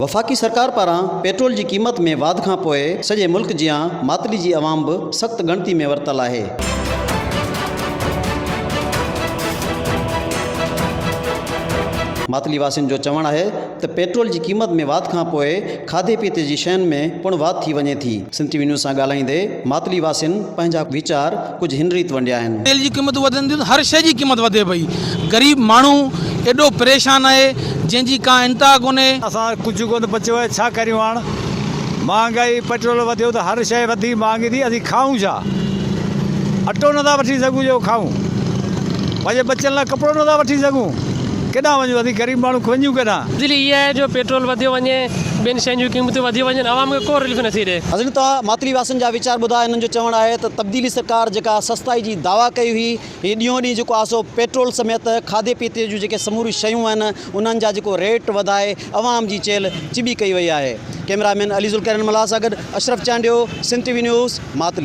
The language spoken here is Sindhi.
وفاقي سرڪار پاران پيٽرول جي قيمت ۾ واڌ کانپوء سڄي ملڪ جيان ماتلي جي عوام به سخت ڳڻتي ۾ ورتل آهي. ماتلي واسين جو چوڻ آهي ته پيٽرول جي قيمت ۾ واڌ کانپوء کاڌي پيتي جي شين ۾ پڻ واڌ ٿي وڃي ٿي. سنڌ ٽي وي نيوز سان ڳالهائيندي ماتلي واسين پنهنجا ويچار ڪجهه هن ريت ونڊيا آهن. تيل جي قيمتون وڌن ٿيون ته هر شيء جي قيمت وڌي پئي. غريب ماڻهو ايڏو پريشان آهي جنهن جي ڪا انتها ڪونهي. اسان وٽ ڪجهه ڪونه بچيو آهي ڇا ڪريون هاڻ مهانگائي پيٽرول وڌيو ته هر شيء وڌي مهانگي ٿي اسين کائون ڇا اٽو نٿا وٺي سگهون جو کائون پنهنجي ٻچن لاء ڪپڙو نٿا وٺي سگهون ڪيڏانهن وڃون اسين غريب ماڻهو وڃون ڪيڏانهن. تبديلي اها آهي جو پيٽرول وڌيو وڃي ٻين شين جون قيمتون وڌيون وڃن عوام کي ڪو رليف نٿي ڏي. ناظرين توهان ماتلي واسين جا ويچار ٻڌا انهن جو چوڻ آهي ته تبديلي سرڪار جيڪا سستائي جي دعويٰ ڪئي هئي هي ڏينهون ڏينهن جيڪو آهي سو پيٽرول سميت کاڌي پيتي جون جيڪي سموريون شيون آهن انهن جا جيڪو ريٽ وڌائي عوام جي چيلهه چٻي ڪئي وئي آهي. ڪئميرا مين علي ذوالقرنين ملاح سان گڏ Ashraf Chandio, Sindh T V news, Matli.